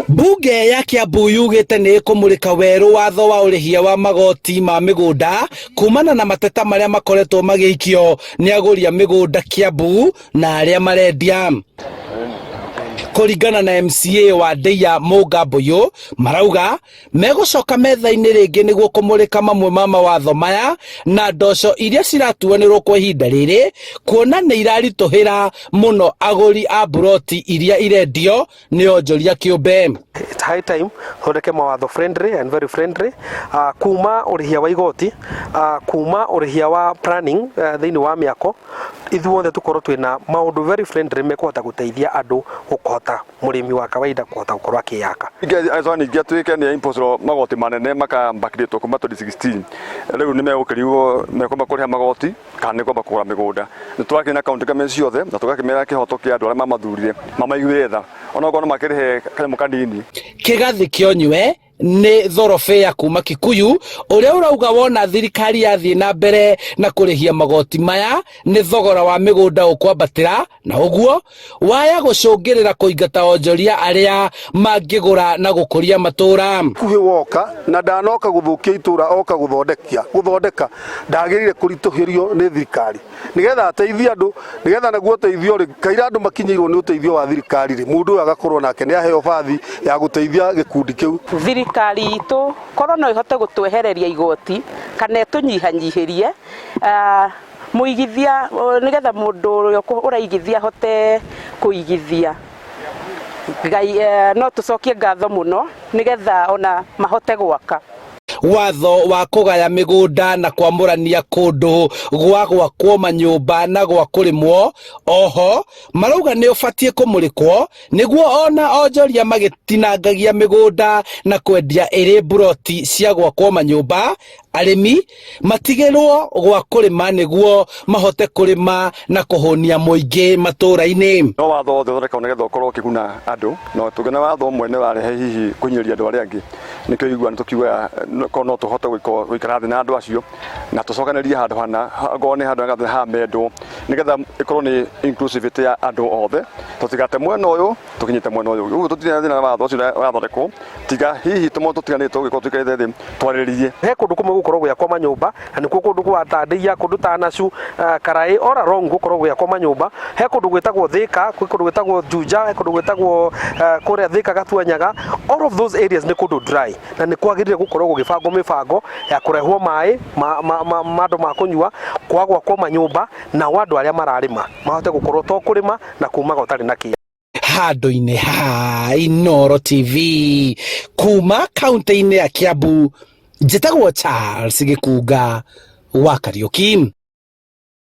Mbunge ya Kiambu yugĩte nĩ ĩkũmũrĩka werũ watho wa ũrĩhia wa magoti ma mĩgũnda kumana na mateta marĩa makoretwo magĩikio nĩ agũri a mĩgũnda Kiambu na arĩa marendia. Kũringana na MCA wa Ndeia Mũnga Mbũyũ, marauga megũcoka metha-inĩ rĩngĩ nĩguo kũmũrĩka mamwe ma mawatho maya na ndoco iria ciratuanĩrwo kwa ihinda rĩrĩ, kuona nĩ iraritũhĩra mũno agũri a mburoti iria irendio nĩ onjoria kĩũmbe. It's high time thondeke mawatho friendly and very friendly, kuma ũrĩhia wa igoti, kuma ũrĩhia wa planning, thĩinĩ wa mĩako ithuothe tũkorwo twĩna maũndũ very friendly mekũhota gũteithia andũ gũkũhota mũrĩmi wa kawaida kũhota gũkorwo akĩyaka. Ningĩ ningĩ atuĩke nĩ impose magoti manene makambakĩrĩtwo kuma 2016, rĩu nĩ megũkĩrigwo mekwamba kũrĩha magoti kana nĩ kwamba kũgũra mĩgũnda. Nĩ tũrakĩria na county government ciothe na tũgakĩmera kĩhoto kĩa andũ arĩa mamathurire mamaiguĩre tha, onokorwo no makĩrĩhe kanyamũ kanini. Kĩgathĩ kĩonywe nĩ thorobea kuma Kikuyu ũrĩa ũrauga wona thirikari yathiĩ na mbere na kũrĩhia magoti maya nĩ thogora wa mĩgũnda ũkwambatĩra, na ũguo waya gũcũngĩrĩra kũingata onjoria arĩa mangĩgũra na gũkũria matũra. Kuhĩ woka na ndanoka gũthũkia itũra, oka gũthondekia gũthondeka, ndagĩrĩire kũritũhĩrio nĩ thirikari nigetha ateithie andũ, nigetha naguo ũteithio rĩ kaira andũ makinyĩirwo nĩ ũteithio wa thirikari rĩ, mũndũ ũyũ agakorwo nake nĩ aheo bathi ya gũteithia gĩkundi kĩu. Thirikari itũ korwo no ĩhote gũtwehereria igoti kana ĩtũnyihanyihĩrie mũigithia, nĩgetha mũndũ ũrĩa ũraigithia ahote kũigithia. Ngai, no tũcokie ngatho mũno nĩgetha ona mahote gwaka. Watho wa kũgaya mĩgũnda na kwamũrania kũndũ gwa gwakwo manyũmba na gwa kũrĩmwo oho marauga nĩ ũbatiĩ kũmũrĩkwo nĩguo ona onjoria magĩtinangagia mĩgũnda na kwendia ĩrĩ mburoti cia gwakwo manyũmba, arĩmi matigĩrwo gwa kũrĩma nĩguo mahote kũrĩma na kũhũnia mũingĩ matũũra-inĩ. No watho wothe ũthondekagwo nĩgetha ũkorwo ũkĩguna andũ, no tũngĩona watho ũmwe nĩ ũrarehe hihi kũhinyĩrĩria andũ arĩa angĩ, nĩkĩo igua nĩ tũkiugaga korwo no tũhote gũikara thĩ na andũ acio na tũcokanĩrie handũ hana, okorwo nĩ handũ hana hamendwo, nĩgetha ĩkorwo nĩ inclusivity ya andũ othe, tũtigate mwena ũyũ tũkinyĩte mwena ũyũ. Ũguo tũtirĩ na thĩna na watho ũcio ũrathondekwo, tiga hihi tũmaũndũ tũtiganĩte tũngĩkorwo tũikarĩte thĩ twarĩrĩrie. He kũndũ kũmwe gũkorwo gwĩakwo manyũmba na nĩkuo kũndũ kwa Tandĩia, kũndũ ta Nacu, Karaĩ, all along gũkorwo gwĩakwo manyũmba. He kũndũ gwĩtagwo Thĩka, kwĩ kũndũ gwĩtagwo Juja, he kũndũ gwĩtagwo kũrĩa Thĩka Gatuanyaga. All of those areas nĩ kũndũ dry na nĩ kwagĩrĩire gũkorwo gũgĩbangwo mĩbango ya kũrehwo maĩ ma andũ ma kũnyua, kwa gwakwo manyũmba nao andũ arĩa mararĩma mahote gũkorwo to kũrĩma na kumaga ũtarĩ na kĩeha. Handũ-inĩ ha Inooro TV kuma kaunti-inĩ ya Kiambu, njĩtagwo Charles Gĩkunga wa Kariũki.